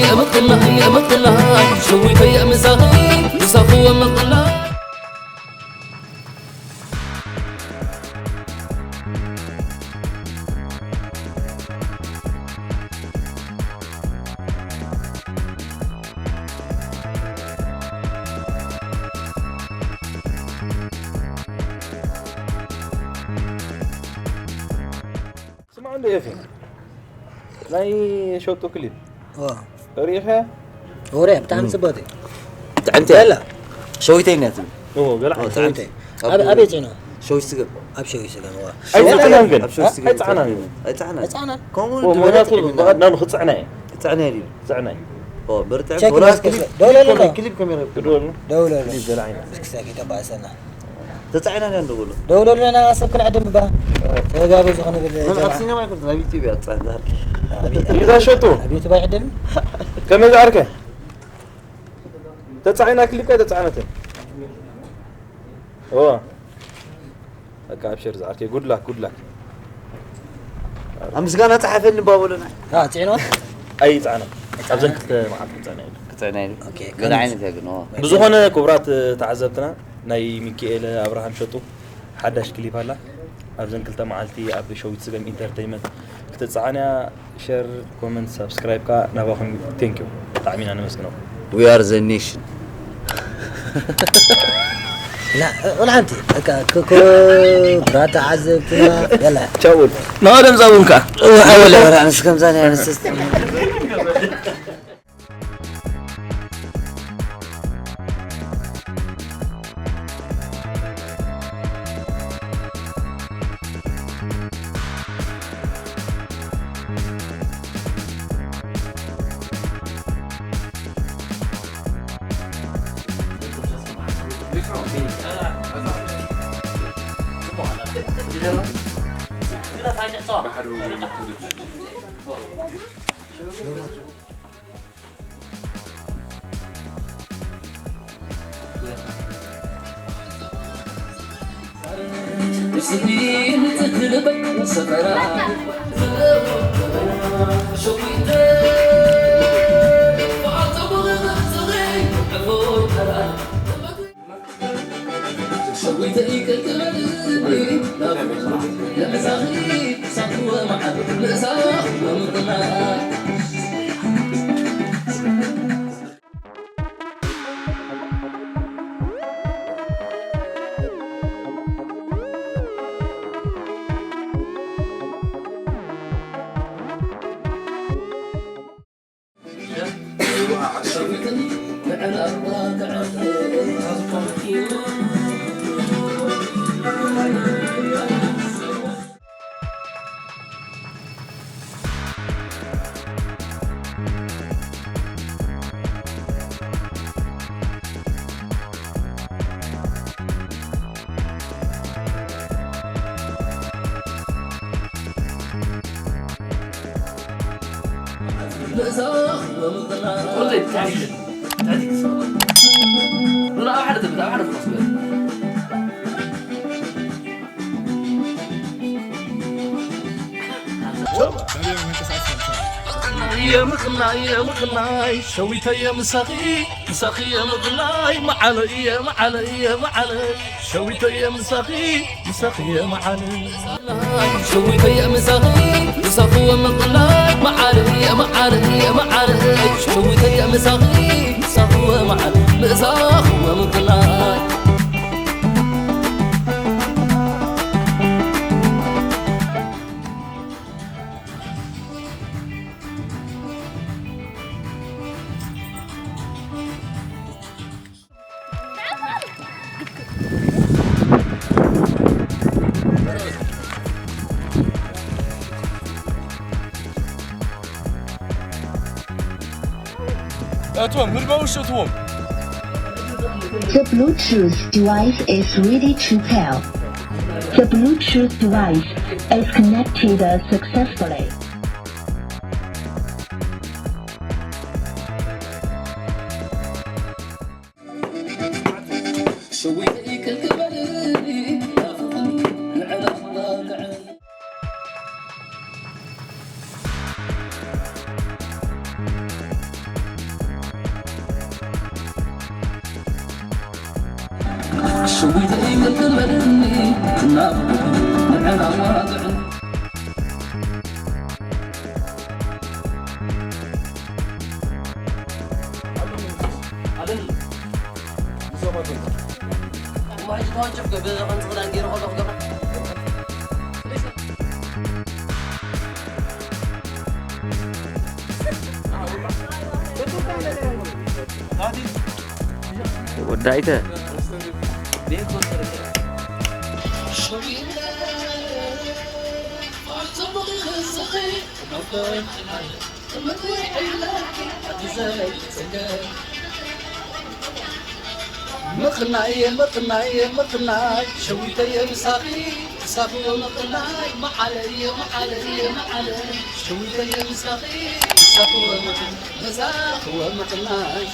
የምቕና የምቕና ሸዊተ የምሳኺ ምሳኹ ወምቕና ስማዕ እንዶ ኤፊ ናይ ሸጡ ክሊፕ ዋ ሪኢኸ ወረ ብጣዕሚ ጽቡቅ እዩ። ጥዕምቲ እያ። የላ ሸዊተይ እያ ትብል። ኦ ገለ ኦ፣ ዓይነት ጥዕምቲ። ሸዊተይ። ኣብ ኣበይ ጺኖ? ሸዊት ስገም። ኣብ ሸዊት ስገም ዋ። ኣይጸዓናን ግን ኣብ ሸዊት ስገም። ኣይጸዓናን ግን። ኣይጸዓናን። ኣይጸዓናን። ከምኡ ኦ፣ ትበላ ምክንያቱ ትብልና። ብቐዳም ክጽዕና እየ። ክጽዕና እየ ድዩ? ክጽዕና እየ። ኦ፣ በርትዕ። ቸክ ወላ መስከስ ክሊፕ፣ ደውለሉ ክሊፕ፣ ዶ? ክሊፕ፣ ክሊፕ ካሜራ። ክድወልና። ደውለሉ። ክሊፕ ገለ ዓይነት። እስኪ ሰኪ ተባእሰና። ተጻዒና ድያ ንደውሎ? ደውለሉና፣ ሰብ ክንዕድም እባ። ተጋበዙ ክንብል መን ጀምዓ። ኣብ ሲነማ ኣይኮነትን፣ ኣብ ዩቱብ እያ ትጻዕን። ኣብ ዩቱብ። ይዛ ሸጡ። ኣብ ዩቱብ ኣይዕደምን? ከመይ ዝዓርከ? ተጻዒና ክሊፕ ከ ተጻዕነትን? ኦ። በቃ ኣብሽር ዝዓርከ፣ ጉድ ላክ፣ ጉድ ላክ። ኣብ ምስጋና ጸሓፈኒ ባቦሎና። አ፣ ጽዕኖ? ኣይጻዕና። ኣብዘን ክልተ መዓልቲ ክጻዕና እዩ። ክጽዕና እዩ። ኦኬ፣ ገለ ዓይነት እያ ግን፣ ኦ። ብዝኾነ ክቡራት ተዓዘብትና፣ ናይ ሚኪኤለ ኣብርሃም ሸጡ ሓዳሽ ክሊፕ ኣላ። ኣብዘን ክልተ መዓልቲ ኣብ ሸዊት ስገም ኢንተርተይመንት ክትጸዓን እያ። ሸር፣ ኮመንት፣ ሳብስክራይብ ከኣ ናባኹም። ቴንክ ዩ። ብጣዕሚ ኢና ነመስግነኩም። We are the nation። ላ፣ ወላ ሓንቲ፣ በቃ፣ ክኩ፣ ብራታ ዓዘብትና፣ የላ። ቻው። ንቐደም ዛቡን ከኣ። ወላ፣ ወላ፣ ኣነስ ከምዛ ናይ ኣነስ የምኽናይ የምኽናይ ሸዊተየ ምሳኺ ምሳኺ የምኽናይ መዓለየ መዓለየ መዓለ ሸዊተየ ምሳኺ ምሳኺ የመዓለ ሸዊተየ ምሳኺ ምሳኺ የምኽናይ መዓለየ መዓለየ መዓለ ሸዊተየ ምሳኺ ምሳኺ የመዓለ ምሳኺ የምኽናይ እቶም ህድባዊ ሸትዎም The Bluetooth device is ready to pair. The Bluetooth device is connected successfully. ሸዊተይ ምርክብ በልኒ እናብሉ ንዕና ዋግዕን ወዳይተ ምቕናይ ምቕናይ ምቕናይ ሸዊተየ ምሳኺ ምሳኺ ምቕናይ መዓለየ መዓለየ መዓለየ ሸዊተየ ምሳኺ ምሳኺ ምቕናይ ምሳኺ ምቕናይ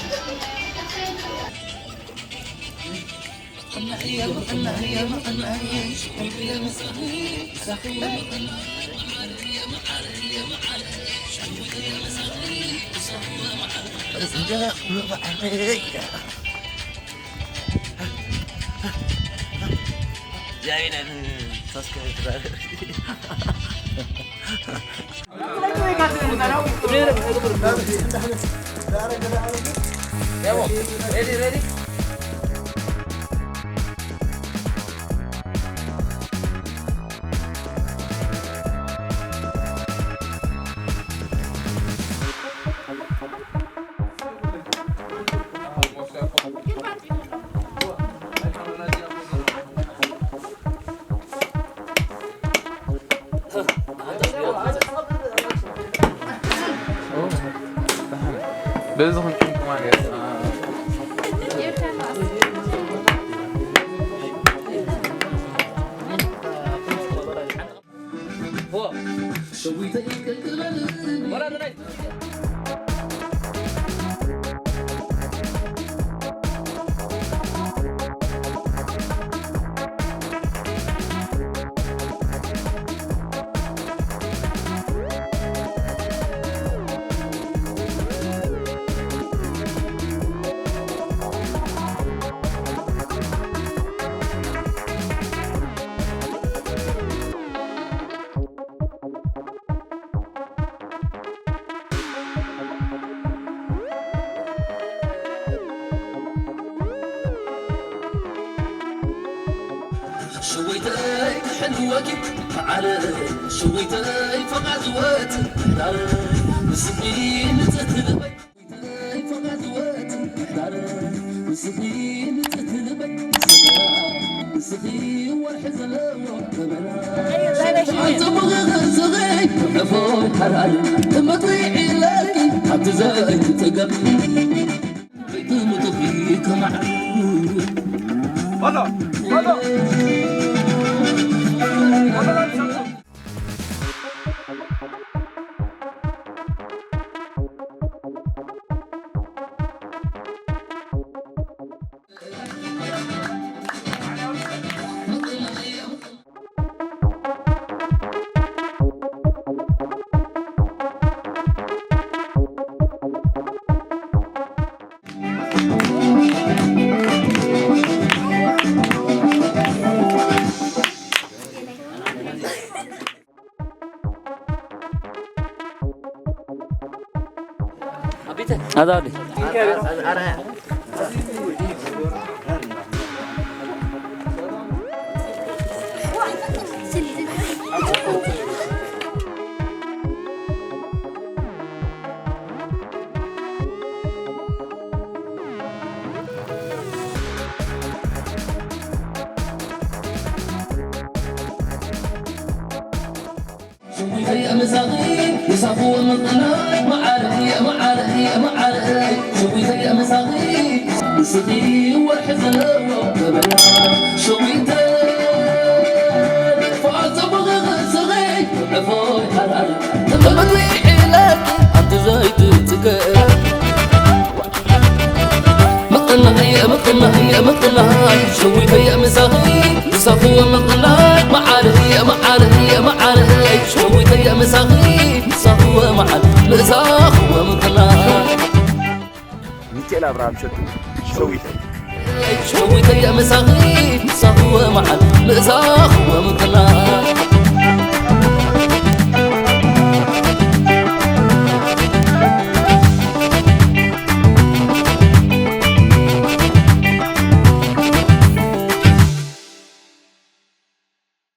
በዚ ክንቅምቅማ ነይርና። ሸዊተይ ክሕልወኪ መዓረ ሸዊተይ ፈቓድወት ሕዳር ንስኺ ንጽህቲ ልበይ ሸዊተይ ፈቓድወት ሕዳር ንስኺ ንጽህቲ ልበይ ሰበራ ንስኺ ወርሒ ዘለዎ ሰበራ ኣንተ ብግግር ስኺ ዕፎ ሓራር እመጥሪዒ ለኪ ኣብቲ ዘይትጽገብ ኣዛውዲ ሸዊተይ ምሳኺ ምሳኹ ምቕናይ መዓረይ መዓረይ መዓረይ ሸዊተይ ምሳኺ ንስኺ ወርሒ ዘለዎ ገበና ሸዊተይ ፍቓድ ጽቡቕ ርእስኺ ዕፎይ ሓራር ተመሪዒ ኢለኪ ኣብቲ ዘይትጽገ ምቕናይ ምቕናይ ምቕናይ ሸዊተይ ምሳኺ ምሳኺ ምቕናይ መዓረይ መዓረይ መዓረይ ሸዊተይ ምሳኺ ምሳኺ መዓር ምሳኺ ምቕናይ ሚካኤል ኣብርሃም ሸቱ ሸዊተይ ሸዊተየ ምሳኺ ምሳኽወ መዓል ምሳኽወ ምቅና